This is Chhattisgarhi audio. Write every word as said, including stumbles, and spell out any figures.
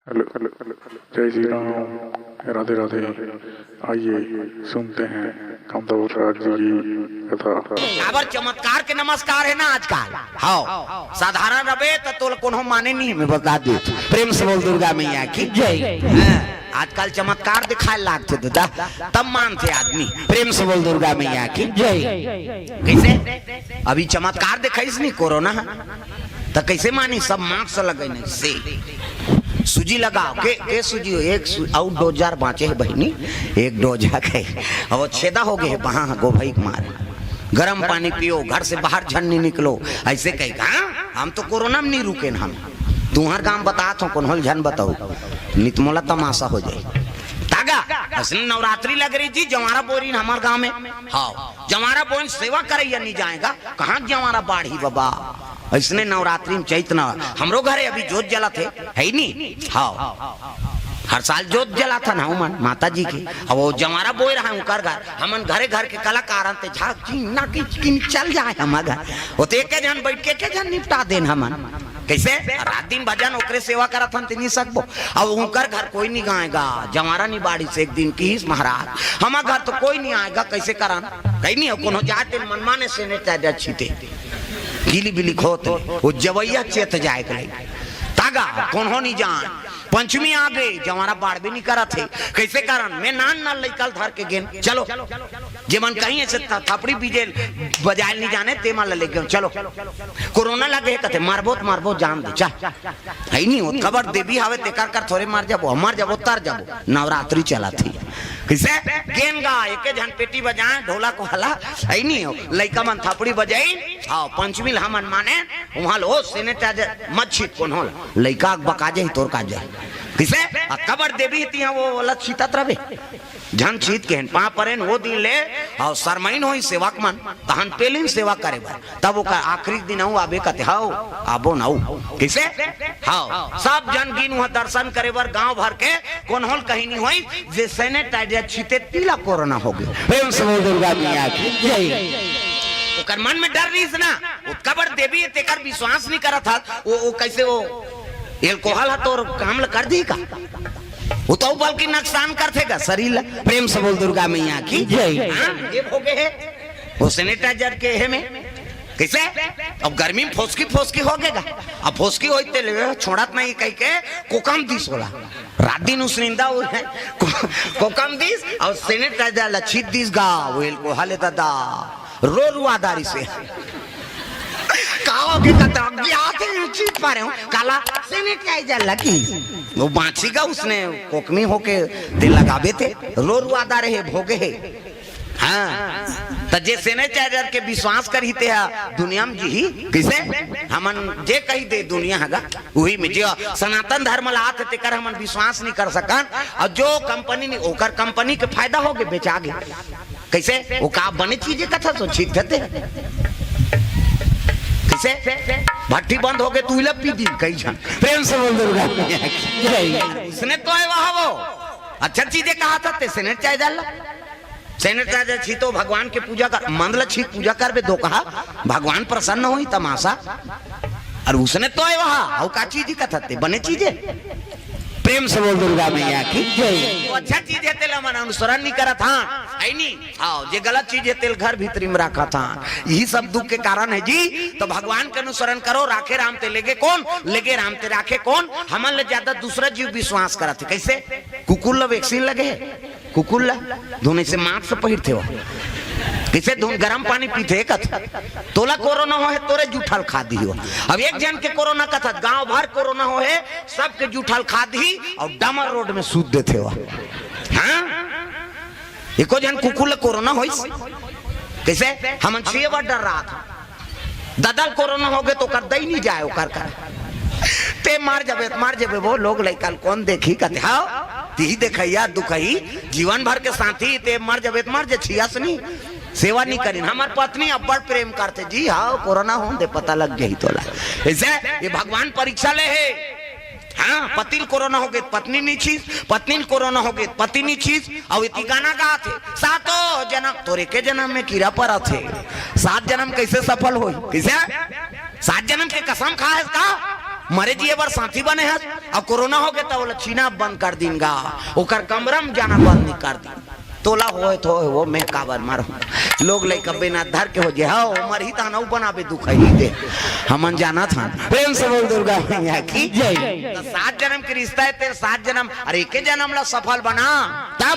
Hello, hello, hello, hello. जय श्री राम, राधे राधे। आइए, सुनते हैं कामदेव राज जी की कथा। काबर चमत्कार के नमस्कार हे ना आजकल। हाँ, साधारण रबे त तोला कोनो माने नहीं, मैं बता दे। प्रेम से बोल दुर्गा मैया की जय। हाँ, आजकल चमत्कार दिखाए लागथे दादा, तब मानथे आदमी। प्रेम से बोल दुर्गा मैया की जय। कैसे? अभी चमत्कार दिखाइस नहीं कोरोना, त कैसे मानी? सब मास्क लगैने से सूजी लगाओ। के, के सूजी हो? एक सू-, अउ डोज आर बाँचे हे बहिनी, एक डोज आ गए। अब वो छेदा हो गए हे, वहाँ गोभई के मारे। गरम पानी पियो, घर से बाहर झन नहीं निकलो, ऐसे कही। हाँ, हम तो कोरोना में नहीं रुके न हम। तुम्हार गाँव बतात हो, कोनो ल झन बताओ, नित मोला तमाशा हो जाए। तागा, असने नवरात्रि लग रही जी, जवारा बोरिन हमार गाँव में। हाँ, जवारा बोरिन सेवा करैया नहीं जाएगा, कहाँ जवारा बाढ़ी बाबा? इसने नवरात्रि में चैत न, हमरो घरे अभी जोत जलत हे, है नी? हाँ, हर साल जोत जलाथन हमन माता जी के। अब वो जवारा बोए रहा उनकर घर, हमन घरे घर के कलाकार हन ते झाक चिन्ना की चिन चल जाए हमर घर। वो तो एके झन बैठ के एके झन निपटा देन हमन। कैसे? रात दिन भजन ओकरे सेवा करत हन ते नहीं सकबो। अब उनकर घर कोई नहीं गाएगा, जवारा नहीं बाढ़ी से एक दिन किहिस महाराज, हमर घर तो कोई नहीं आएगा, कैसे करन? कहीं नहीं हो, कोनो जाए ते मनमाने से नहीं चाहे अच्छी ते। गीली बिली खोत ले, वो जवैया चेत जाए के लई। तागा, कोनो नहीं जान। पंचमी आ गई, जवारा बाढ़बे नहीं करत हे। कैसे करन? मैं नान नान लइका ल धर के गेन। चलो, जे मन कहीं ऐसे थ-, थपड़ी बीजे बजायल नहीं जाने, ते मन ल ले गेन। चलो, कोरोना लगे हे कथे, मारबो त मारबो, जान दे, चल। है नहीं, वो कबर देवी हवे, तेकर कर थोरे मर जाबो, मर जाबो, तर जाबो। नवरात्रि चलत हे। कैसे? गेन गा, एके झन पेटी बजाए, ढोलक वाला, है नहीं हो। लइका मन थपड़ी बजाई, हाँ, पंचमी ल हमन माने, वहाँ लो, sanitizer मत छीत कोनो ल। लइका के बका जाही, तोर का जाही। किसे? आ कबर देवी तिहा वो वाला छीतत रबे। झन छीत के हन, पाँव परेन, वो दिन ले, अउ सरमइन होई सेवक मन, तहन पेलिन सेवा करे बर। तब ओकर आखिरी दिन अउ आबे कथे, हव, आबो न अउ। किसे? हव। सब झन गिन उहाँ दर्शन करे बर गाँव भर के, कोनो ल कहीं नहीं होई, जे sanitizer छीते तिला कोरोना हो गए। प्रेम से बोल दुर्गा मैया की जय। ओकर मन में डर रहिस ना, ओतका बड़ देवी हे, तेकर विश्वास नहीं करत हस, वो, वो कैसे वो alcohol ह तोर काम ल कर दी का? वो तो बल्कि नुकसान करथे गा शरीर ल। प्रेम से बोल दुर्गा मैया की जय। हाँ, ये हो गए हे, वो sanitizer के हे में। कैसे? अब गर्मी में फोसकी फोसकी हो गएगा। अब फोसकी होई ते ले छोड़त नहीं कह के कोकम दिस होला। रात दिन उसनिंदा हुए हैं। को-, कोकम दिस और sanitizer ला छीत दिस गा, वो alcohol हे दादा। रो रुआ दारी से। का हो गए कतरा? क्या थे छीत पा रहे हो? काला sanitizer लगी। वो बाँची गा उसने कोकमी होके ते लगाबे ते। रो रुआ दारे हे, भोगे हे। हाँ, त जे sanitizer के विश्वास करही ते हा दुनिया में जीही। किसे? हमन जे कही दे दुनिया हगा, उही में जे सनातन धर्म ला आथे तेकर हमन विश्वास नहीं कर सकन। और जो कंपनी नहीं, ओकर कंपनी के फायदा हो गए, बेचा गए। कैसे? वो का बने चीज हे कथा सो छीत देते। किसे? भट्टी बंद हो गए, तू ला पी दी कई झन। प्रेम से बोल दुर्गा मैया की जय। इसने तो हे वहाँ वो। अच्छा चीज हे कहा था ते sanitizer ला। Sanitizer छीतो, भगवान के पूजा कर, मंद ल छीत पूजा करबे दो कहा, भगवान प्रसन्न होई तमाशा। और उसने तो हे वहाँ, अउ का चीज कथा ते, बने चीज हे। प्रेम से बोल दुर्गा मैया की जय। वो अच्छा चीज हे, तेला मन अनुसरण नहीं करत, हाँ, है नहीं? हाँ, जे गलत चीज हे, तेल घर भीतरी में रखत हाँ। यही सब दुख के कारण हे जी। तो भगवान के अनुसरण करो, राखे राम ते लेगे कौन, लेगे राम ते राखे कौन। हमन ले ज्यादा दूसरा जीव विश्वास करत हे। कैसे? कुकुर ला vaccine लगे हे, कुकुर ला धुन से mask पहिरथे हो। किसे धुन गरम पानी पीथे कथ? तोला कोरोना हो हे, तोरे जूठल खा दी हो। अब एक झन के कोरोना कथत, गांव भर कोरोना हो हे, सबके जूठल खा दी और डामर रोड में सूत देथे हो। हाँ, एको झन कुकुर ला कोरोना होइस। किसे? हमन छे बार डर रहा था। ददल कोरोना हो गए तो कर दई नहीं जाए ओकर कर। ते मर जबे, मर जबे वो लोग लइका ल कौन देखी कथे, हाँ, तिही देखैया दुखही, जीवन भर के साथी, ते मर जबे त मर जे, छियास नहीं, सेवा नहीं करिन। हमर पत्नी अब्बड़ प्रेम करथे जी, हाँ, कोरोना होन दे, पता लग जाही तोला। ऐसे ये भगवान परीक्षा ले हे। हाँ, पति ल कोरोना हो गए, पत्नी नहीं छीस, पत्नी ल कोरोना हो गए, पति नहीं छीस, अउ इति गाना गाथे, सातो जनम, तोरे के जनम में कीरा परत हे, सात जनम कैसे सफल होई? कैसे? सात जनम के कसम खा हे का? मरे जिए बर साथी बने हस, अउ कोरोना हो गे त ओला छीना बंद कर दिन गा, ओकर कमरा में जाना बंद नहीं कर दिन। तोला होए तो होए, वो मैं काबर मारूं? लोग लइका बिना धर के हो जे, हाँ, मरही तहन अउ बनाबे दुख है नहीं दे। हमन जाना था। प्रेम से बोल दुर्गा मैया की जय। तो सात जन्म के रिश्ता है तेरे, सात जन्म, अरे एके जन्म ला सफल बना। तब